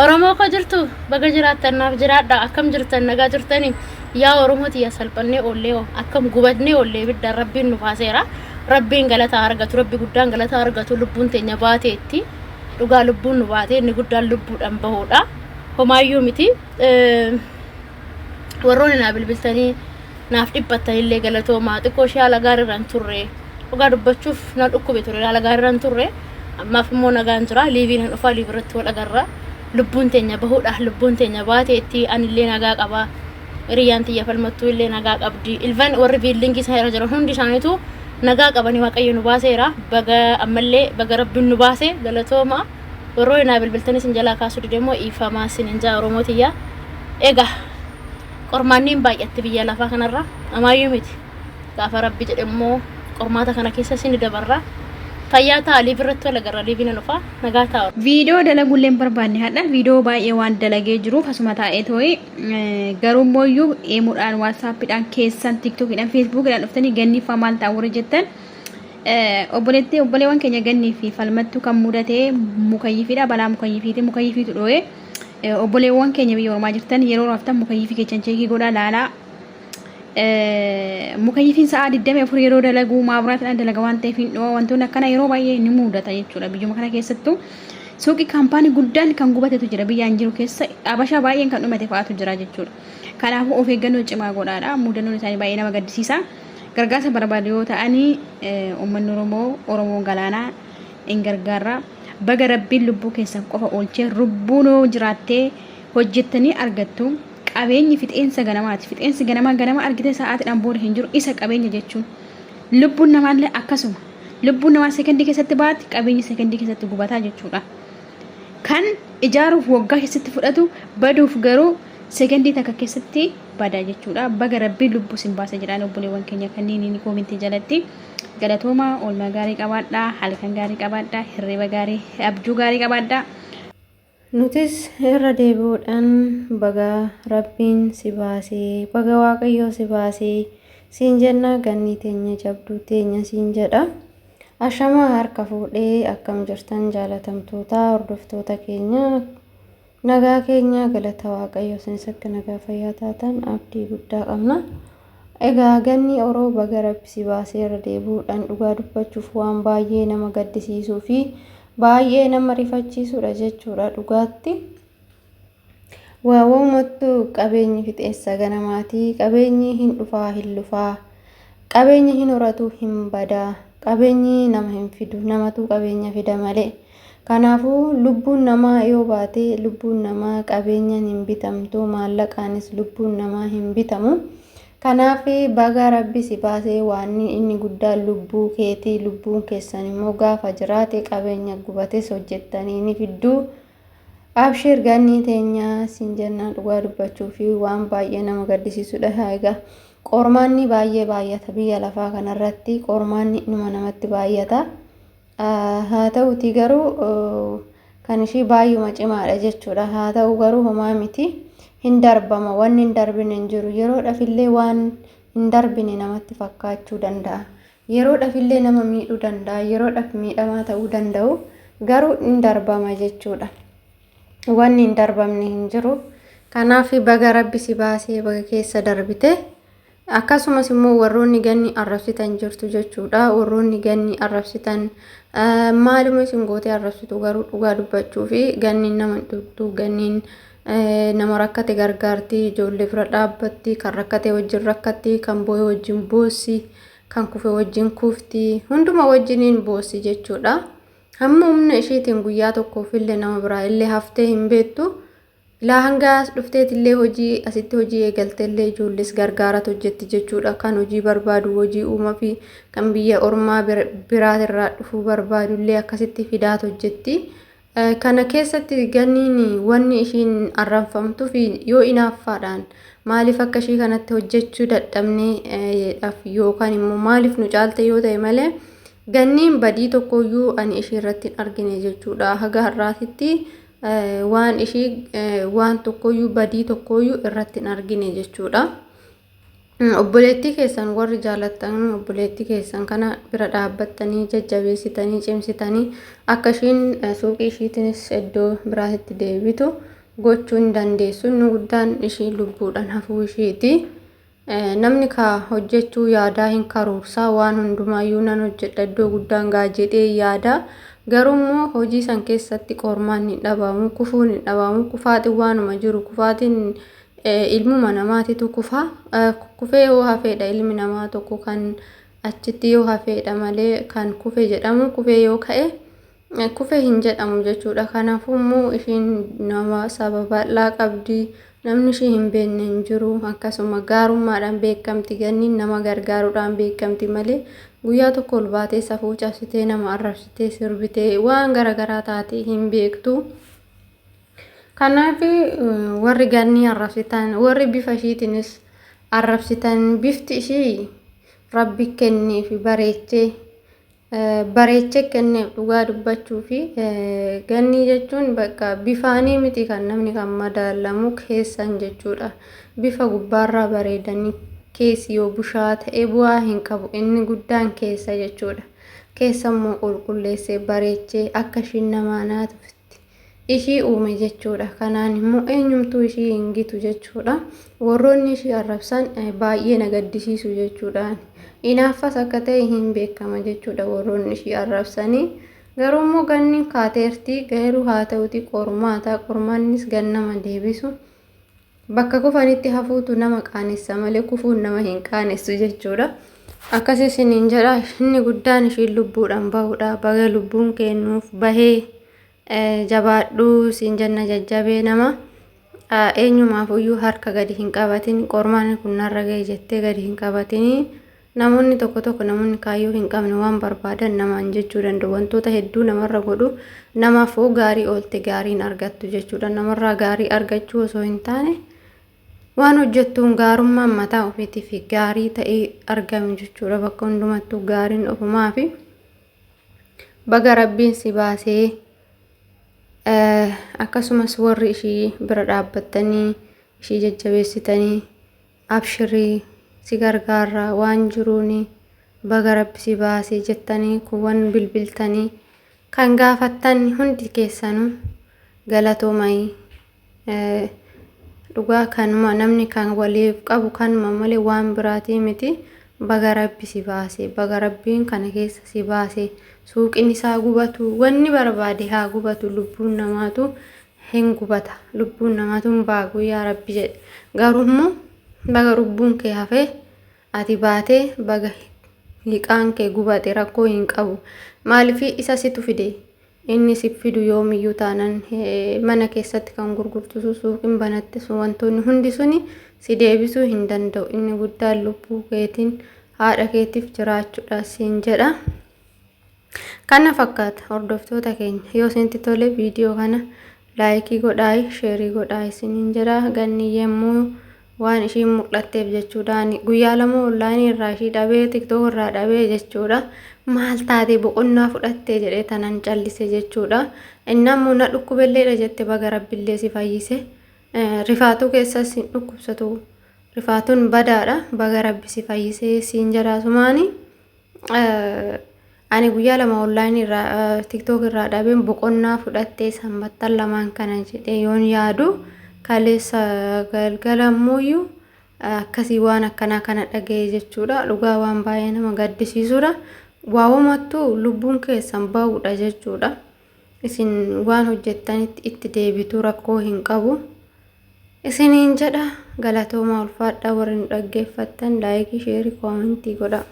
Oromoo koo jirtu baga jiraattan naaf jiraadha akkam jirtan nagaa jirtani yaa Oromoo tiyya salphannee oollee hoo akkam gubannee oollee ibiddaan rabbiin nu baaseera rabbiin galata argatu rabbi guddaan galata argatu lubbuun teenya baateetti dhugaa lubbuun nu baatee inni guddaan lubbuudhaan bahuudha homaayyuu miti warroonni naa bilbiltanii naaf dhiphattanillee galatoomaa xiqqoo ishee haala gaariirra hin turre dhugaa dubbachuuf na dhukkube ture haala gaariirra hin turre ammaaf immoo nagaan jira liiviin hin dhufaa liiv irratti wal agarra lubbuun teenya bahuudha lubbuun teenya baateetti anillee nagaa qaba hiriyyaan tiyya falmattuu illee nagaa qabdi ilvan warri biildingii isaan irra jiran hundi isaaniitu nagaa qabanii waaqayyo nu baaseera baga ammallee baga rabbiin nu baase galatooma warroonni naa bilbiltanii isin jalaa kaasuu dide immoo dhiifamaa isin hin jaa oromoo tiyya egaa Qormaanni hin baay'atti biyya lafaa kanarra amaayyuu miti. Gaafa rabbi jedhe immoo qormaata kana keessa isin dabarra. Fayyaa ta'a liiv irratti wal agarra liiviin hin dhufa nagaa ta'a. Viidiyoo dalaguullee hin barbaanne hadha viidiyoo baay'ee waan dalagee jiruuf asuma taa'ee too'i garuu immoo iyyuu eemuudhaan waatsaappiidhaan keessan tiiktokiidhaan feesbuukiidhaan dhuftanii ganniiffaa maal ta'a warri jettan obboleettii obboleewwan keenya gannii fi falmattuu kan mudate mukayyifiidha balaa mukayyifiiti mukayyifiitu dhoo'ee Obboleewwan keenya biyya ormaa jirtan yeroo raftan mukayyifi keessan cheekii godhaa laalaa. Mukayyifiin sa'aa 24 yeroo dalagu maabiraatiidhaan dalaga waan ta'eef hin dho'a wantoonni akkana yeroo baay'ee ni mudata jechuudha biyyuma kana keessattuu. Suuqii kaampaanii guddaan kan gubatetu jira biyyaan jiru keessa abashaa baay'een kan dhumate fa'aatu jira jechuudha. Kanaafuu of eeggannoo cimaa godhaadha. Mudannoon isaanii baay'ee nama gaddisiisa. Gargaarsa barbaadu yoo ta'anii uummanni Oromoo Oromoo galaanaa in gargaarra. Baga Rabbiin lubbuu keessan qofa oolche rubbuun yoo jiraattee hojjettanii argattu. Qabeenyi fixeensa ganamaati. Fixeensi ganamaa ganama argite sa'aatiidhaan booda hin jiru isa qabeenya jechuun. Lubbuun namaallee akkasuma. Lubbuun namaa sekondii keessatti baati qabeenyi sekondii keessatti gubataa jechuudha. Kan ijaaruuf waggaa keessatti fudhatu baduuf garuu sekondii takka keessatti bada jechuudha. Baga Rabbiin lubbuu isin baase jedhaan obboleewwan keenya kanneen koomentii jalatti. Galatoomaa oolmaa gaarii qabaadhaa, halkan gaarii qabaadhaa, hirriba gaarii, abjuu gaarii qabaadhaa. Nutis irra deebi'uudhaan baga Rabbiin si baasee, baga Waaqayyoo si baasee siin jenna gannii teenya jabduu teenya siin jedha. Ashamaa harka fuudhee akkam jirtan jaalatamtoota hordoftoota keenya nagaa keenya galata Waaqayyoo isinis akka nagaa fayyaa taatan abdii guddaa qabna. Egaa ganni oroo baga rabbi si baasee irra deebi'uudhaan dhugaa dubbachuuf waan baay'ee nama gaddisiisuu fi baay'ee nama rifachiisudha jechuudha dhugaatti. Waawwumattu qabeenyi fixeensa ganamaati. Qabeenyi hin dhufaa hin lufaa. Qabeenyi hin horatu hin badaa. Qabeenyi nama hin fidu namatu qabeenya fida malee. Kanaafuu lubbuun namaa yoo baate lubbuun namaa qabeenyaan hin bitamtu maallaqaanis lubbuun namaa hin bitamu. Kanaaf baga rabbi si baasee waanni inni guddaan lubbuu keetii lubbuun keessan immoo gaafa jiraate qabeenya gubates hojjettanii ni fiddu. Abshir gannii teenya siin jennaan dhugaa dubbachuu fi waan baay'ee nama gaddisiisudha. Egaa qormaanni baay'ee baay'ata biyya lafaa kanarratti qormaanni inuma namatti baay'ata. Haa ta'uutii garuu kan ishii baay'uma cimaadha jechuudha. Haa ta'u garuu homaa miti hin darbama wanni hin darbine hin jiru. Yeroodhaaf illee waan hin darbine namatti fakkaachuu danda'a. Yeroodhaaf illee nama miidhuu danda'a. Yeroodhaaf miidhamaa ta'uu danda'u. Garuu hin darbama jechuudha. Wanni hin darbamne hin jiru. Kanaaf baga rabbi si baasee baga keessa darbite. Akkasumas immoo warroonni ganni arrabsitan jirtu jechuudha. Warroonni ganni arrabsitan maaluma isin gootee arrabsitu garuu dhugaa dubbachuu fi ganniin nama hin tuqxu ganniin nama rakkate gargaarti ijoollee bira dhaabbatti kan rakkate wajjin rakkatti kan boo'e wajjin boossi kan kufe wajjin kufti hunduma wajjiniin boossi jechuudha. Hamma humna isheetiin guyyaa tokkoof illee nama biraa illee haftee hin beektu. Ilaa hanga as dhufteetillee hojii asitti hojii eegaltellee ijoollees gargaarat hojjetti jechuudha. Kan hojii barbaadu hojii uuma fi kan biyya ormaa biraatirraa dhufuu barbaadullee akkasitti fidaat hojjetti. Kana keessatti ganniin wanni ishiin arranfamtuuf yoo inaaffaadhaan maaliif akka ishii kanatti hojjechuu dadhabnee yookaan immoo maaliif nu caalte yoo ta'e malee ganniin badii tokkoyyuu ani ishii irratti hin argine jechuudha. Haga har'aatitti waan ishii waan tokkoyyuu badii tokkoyyuu irratti hin argine jechuudha. Obboleettii keessan warri jaalattan obboleettii keessan kana bira dhaabbattanii jajjabeessitanii cimsitanii akka ishiin suuqii ishiitiinis iddoo biraatti deebitu gochuu hin dandeessu. Inni guddaan ishii lubbuudhaan hafuu ishiiti. Namni ka hojjechuu yaadaa hin karoorsaa, waan hundumaayyuu nan hojjedha, iddoo guddaan gaa jedhee yaada. Garuu immoo hojii san keessatti qormaan hin dhabamu, kufuun hin dhabamu, kufaatiin waanuma jiru, kufaatiin ilmuma namaatitu kufa. Kufee yoo hafeedha ilmi namaa tokko kan achitti yoo hafeedha malee kan kufe jedhamu, kufee yoo ka'e kufe hin jedhamu jechuudha. Kanaafuu immoo ishiin nama saba bal'aa qabdi. Namni ishii hin beekne hin jiru. Akkasuma gaarummaadhaan beekamti. Ganniin nama gargaaruudhaan beekamti malee guyyaa tokko ol baatee safuu cabsitee, nama arrabsitee, sirbitee, waan garaagaraa taatee hin beektu. Kanaaf warri Gannii arrabsitan, warri bifa ishiitiinis arrabsitan, bifti ishii Rabbi kenneef, bareechee bareechee kenneef. Dhugaa dubbachuu fi Gannii jechuun bakka bifaanii miti kan namni kan madaalamu, keessan jechuudha. Bifa gubbaarraa bareedanii keessi yoo bushaa ta'e bu'aa hin qabu. Inni guddaan keessa jechuudha. Keessa immoo qulqulleessee bareechee akka ishiin namaa naatutti ishii uume jechuudha. Kanaan immoo eenyumtuu ishii hin gitu jechuudha. Warroonni ishii arrabsan baay'ee na gaddisiisu jechuudha. Inaaffas akka ta'e hin beekama jechuudha warroonni ishii arrabsanii. Garuu immoo Ganni kaateertii, garuu haa ta'uti qormaata, qormaannis gannama deebisu. Bakka kufanitti hafuutu nama qaanessa malee kufuun nama hin qaanessu jechuudha. Akkas isiniin jedha, inni guddaan ishiin lubbuudhaan bahudha. Baga lubbuun kennuuf bahee, jabaadhuu siin jenna, jajjabee nama. Eenyumaafuyyuu harka gadi hin qabatin, qormaanni kun narra ga'e jettee gadi hin qabatinii. Namoonni tokko tokko, namoonni kaayyoo hin qabne, waan barbaadan namaan jechuu danda'u. Wantoota hedduu namarra godhu. Namaaf hoo gaarii oolte gaariin argattu jechuudha. Namarraa gaarii argachuu osoo hin taane waan hojjettuun gaarummaan mataa ofiitii fi gaarii ta'ee argame jechuudha. Bakka hundumattuu gaariin ofumaa fi baga Rabbiin si baasee. Akkasumas warri ishii bira dhaabbattanii ishii jajjabeessitanii, abshirii, si gargaarraa, waan jiruuni baga Rabbi si baasee jettanii kuwwan bilbiltanii kan gaafattan hundi keessanuu galatoomayii. Dhugaa kanuma namni kan waliif qabu kanuma malee waan biraatii miti. Baga Rabbi si baase, baga Rabbiin kana keessa si baase. Suuqin isaa gubatu, wanni barbaade haa gubatu, lubbuun namaatu hin gubata, lubbuun namaatu hin baagu yaa Rabbi jedhe. Garuu immoo baga lubbuun kee hafee ati baatee, baga liqaan kee gubate, rakkoo hin qabu. Maaliif isa situ fide? Inni si fidu yoomiyyuu taanan mana keessatti kan gurgurtu, suuqiin banatte sun, wantoonni hundi suni si deebisuu hin danda'u. Inni guddaan lubbuu keetiin haadha keetiif jiraachuudha siin jedha. Kana fakkaata, hordoftoota keenya. Yoo isinitti tole viidiyoo kana like godhaa, share godhaa isiniin jedha. Ganni yemmuu waan ishiin mul'atteef jechuudhaan guyyaa 2 online irraa ishii dhabee, TikTok irraa dhabee jechuudha. Maal taatee boqonnaa fudhattee jedhee tanan callise jechuudha. Inni ammoo na dhukkubelleedha jette, baga Rabbillee si fayyise. Rifaatuu keessas hin dhukkubsatu. Rifaatuun badaadha. Baga Rabbi si fayyise siin jedha sumaani. Ani guyyaa 2 online irraa, TikTok irraa dhabeen, boqonnaa fudhattee sanbattan lamaan kana jedhee yoon yaadu, kaleessa galgala ammoo akkasii waan akkanaa kana dhaga'e jechuudha. Dhugaa waan baay'ee nama gaddisiisudha. Waawumattuu lubbuun keessan ba'uudha jechuudha. Isin waan hojjettanitti itti deebituu, rakkoo hin qabu. Isiniin jedha, galatooma, ulfaadhaa. Warri nu dhaggeeffattan like, share, comment godha.